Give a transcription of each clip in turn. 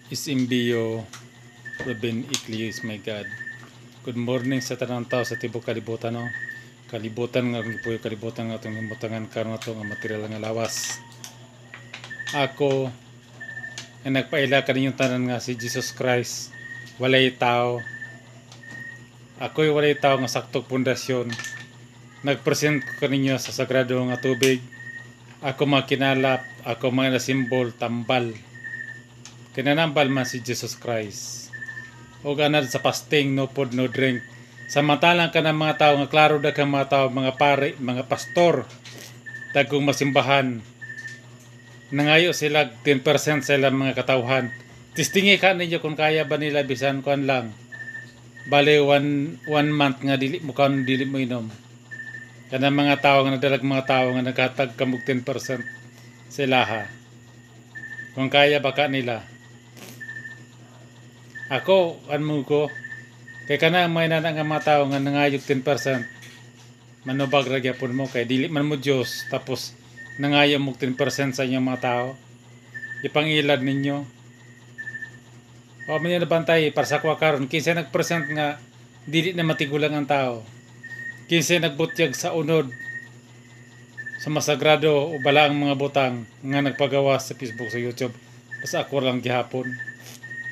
SMBO Ruben Iclio is my God. Good morning sa tanang tao sa tibuok kalibutan, no. Kalibutan nga gipuyo, kalibutan nga atong himutangan karon ato nga material nga lawas. Ako ang nagpaila kaninyong tanan nga si Jesus Christ walay tao. Ako'y walay tao nga saktog pundasyon. Nagpresent ko kaninyo sa sagrado nga tubig. Ako mga kinalap, ako mga simbol tambal. Kinanambal man si Jesus Christ. O ganad sa fasting, no food, no drink. Samantalang ka ng mga tao nga klaro daghang mga tao, mga pare, mga pastor, dagkong masimbahan. Nangayo sila 10% sa ilang mga katawhan. Testingi ka ninyo kung kaya ba nila bisan kuan lang. Bale one month nga dili mo kaon, dili mo inom. Kanang mga tao nga nadalag, mga tao nga naghatag kamog 10% sa ilaha. Kung kaya baka nila. Ako, ano ko, kay kana may nana nga mga tao nga nangayog 10%, manubag ra gyapon mo kay dili man mo Dios, tapos nangayo mo 10% sa inyong mga tao. Ipangilad ninyo. O man nabantay para sa kwa karon, kinsa nagpresent nga dili na matigulang ang tao. Kinsa nagbutyag sa unod sa masagrado o balaang mga butang nga nagpagawa sa Facebook, sa YouTube. Basta ako lang gihapon.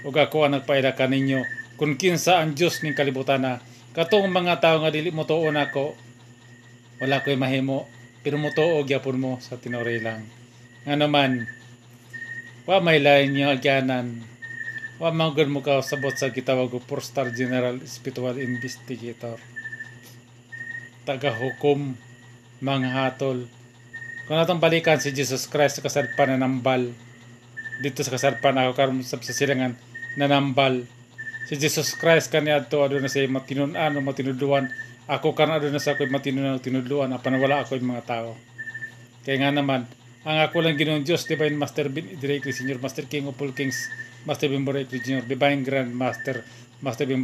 Ug ako ang nagpaila kaninyo kung kinsa ang Dios ning kalibutan na katong mga tao nga dili mo tuon ako, wala ko'y mahimo, pero motuo gyapon mo sa tinuori lang. Nga naman wa may lain niyo agyanan, wa man gud mo kasabot sa gitawag og four-star general spiritual investigator, tagahukom, mga hatol. Kung atong balikan si Jesus Christ sa kasadpan, nanambal dito sa kasadpan. Ako karon sa silangan, nanambal si Jesus Christ kaniadto. Aduna siya matinun-an o matinuduan. Ako karon, aduna sa ako'y matinunan o tinudluan, apan wala ako'y mga tao. Kaya nga naman ang ako lang Ginoong Diyos, Divine Master Ben Directly Senior Master, King of all Kings, Master Ben Directly Junior, Divine Grand Master, Master Ben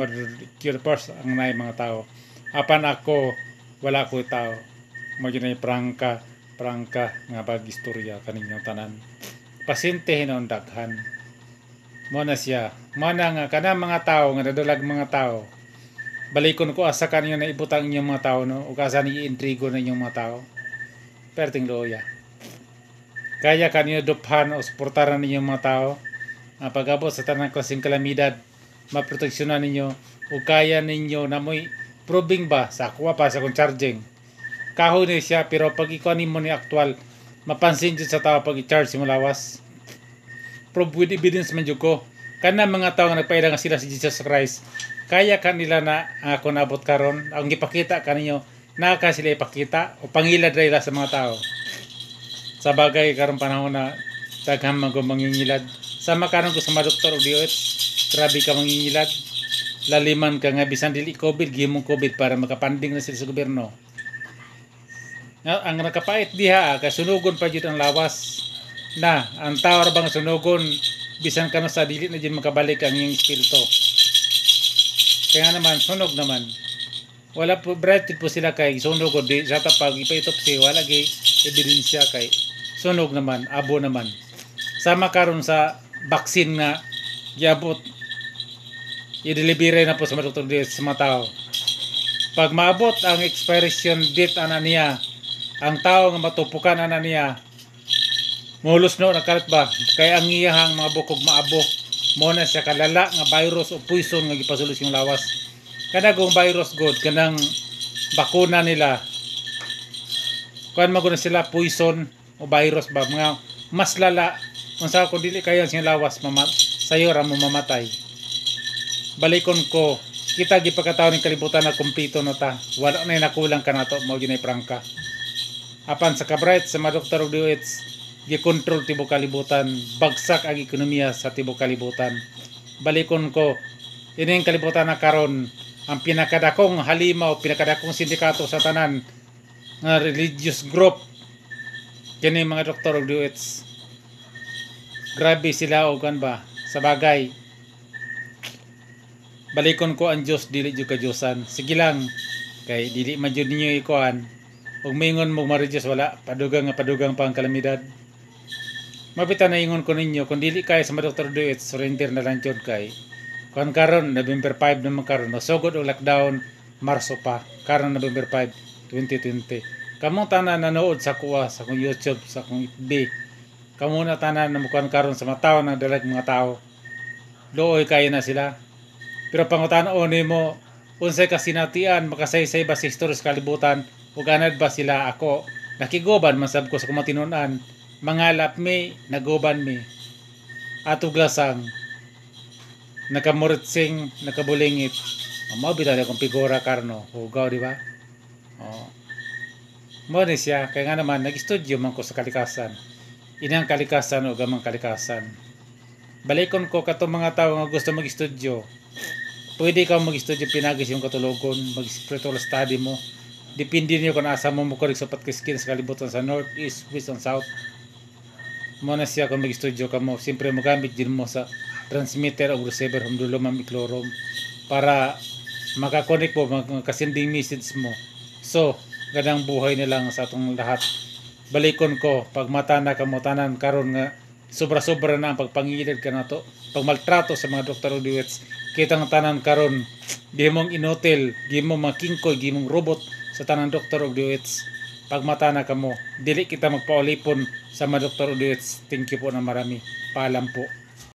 Cure First ang naay mga tao, apan ako wala ko tao. Mo gyud prangka prangka nga bag istorya kaninyong tanan. Pasyente hinon daghan mo na siya. Mo na nga kana mga tao nga nadalag mga tao, balikon ko asa kanyo na ibutang inyong mga tao, no, ug asa ni intrigo na inyong mga tao. Perting luya kaya kanyo duphan o suportaran ninyong mga tao ang pag-abot sa tanang klaseng kalamidad, maproteksyonan ninyo o kaya ninyo na mo'y proving ba sa akuha pa sa kong charging. Kahoy ni siya, pero pag ikaw nimo ni aktual, mapansin jud sa tao pag i-charge mo lawas. Prove with evidence man jud ko. Kana mga tao nga nagpaila nga sila si Jesus Christ, kaya kanila na ang ako naabot karon, ang gipakita kaninyo, naa ka sila ipakita o pangilad ra sa mga tao. Sa bagay karon panahon na daghan man ko mangingilad. Sama karon ko sa mga doktor og DOH, grabe ka mangingilad. Laliman ka nga bisan dili COVID, gihimong COVID para makapanding na sila sa gobyerno. Nga, ang nakapait diha kay sunugon pa jud ang lawas na ang tao ra bang sunugon, bisan kano sa dili na jud makabalik ang iyang espiritu. Kaya naman sunog naman, wala po bright po sila kay sunog o di sa pag ipa-autopsy, wala gi ebidensya kay sunog naman, abo naman. Sama karon sa vaccine nga giabot, i-delivery na po sa mga doktor sa mga tao. Pag maabot ang expiration date ana niya, ang tao nga matupukan ana niya, mulos no nakalat ba kay ang iyahang mga bukog maabo. Mo na siya kalala nga virus o poison nga gipasulos yung lawas. Kana kung virus god, kanang bakuna nila, kuan man na sila, poison o virus ba, mga mas lala. Unsa kung dili kayo siyang lawas, mama, sayo ra mo mamatay. Balikon ko, kita gipakataon ng kalibutan na kumpleto na ta, wala na nakulang kanato. Mo gyud prangka. Apan sa kabright sa mga doktor og DOH, gikontrol tibok kalibutan, bagsak ang ekonomiya sa tibok kalibutan. Balikon ko, ining kalibutan na karon, ang pinakadakong halimaw, pinakadakong sindikato sa tanan nga religious group kini mga doktor og DOH. Grabe sila og kan ba. Sa bagay, balikon ko, ang Dios dili jud ka Diyosan. Sige lang kay dili man jud ninyo ikuan ug mingon mo maridyos, wala padugang nga padugang pa ang kalamidad. Mabita na ingon ko ninyo, kung dili kaya sa mga Dr. Duit, surrender na lang jud kay. Kung karon November 5 naman karon, nasugod og lockdown Marso pa, karon November 5, 2020. Kamong tanan nanood sa kuha sa akong YouTube, sa akong FB. Kamo na tanan na mukuan karon sa mga tao nang dalag mga tao. Luoy kayo na sila. Pero pangutan-on nimo, unsay kasinatian, makasaysay ba sa istorya sa kalibutan, ug anad ba sila ako? Nakiguban man sab ko sa kumatinunan, mangalap mi, naguban mi. Atog lasang, nakamuritsing, nakabulingit. O, mao bitaw akong figura karno, hugaw, di ba? O. Mo ni siya, kaya nga naman, nag-studio man ko sa kalikasan. Inang kalikasan o gamang kalikasan. Balikon ko katong mga tao nga gusto mag-studio. Pwede ka mag-studio pinagis yung katulogon, mag-spiritual study mo. Depende niyo kung asa mo mo sa patkiskin sa kalibutan sa north, east, west, and south. Mo na siya kung mag-studio ka mo. Siyempre magamit din mo sa transmitter o receiver humdulo mam iklorom para makakonect mo, makasending message mo. So, ganang buhay na lang sa atong lahat. Balikon ko, pag mata na kamo tanan karon nga sobra-sobra na ang pagpangilid ka nato, pagmaltrato sa mga doktor o diwets, kitang tanan karon gimong inotel, gimong mga kingkoy, gimong robot sa tanang doktor og diwets. Pag mata na kamo, dili kita magpaulipon sa mga doktor o diwets. Thank you po na marami. Paalam po.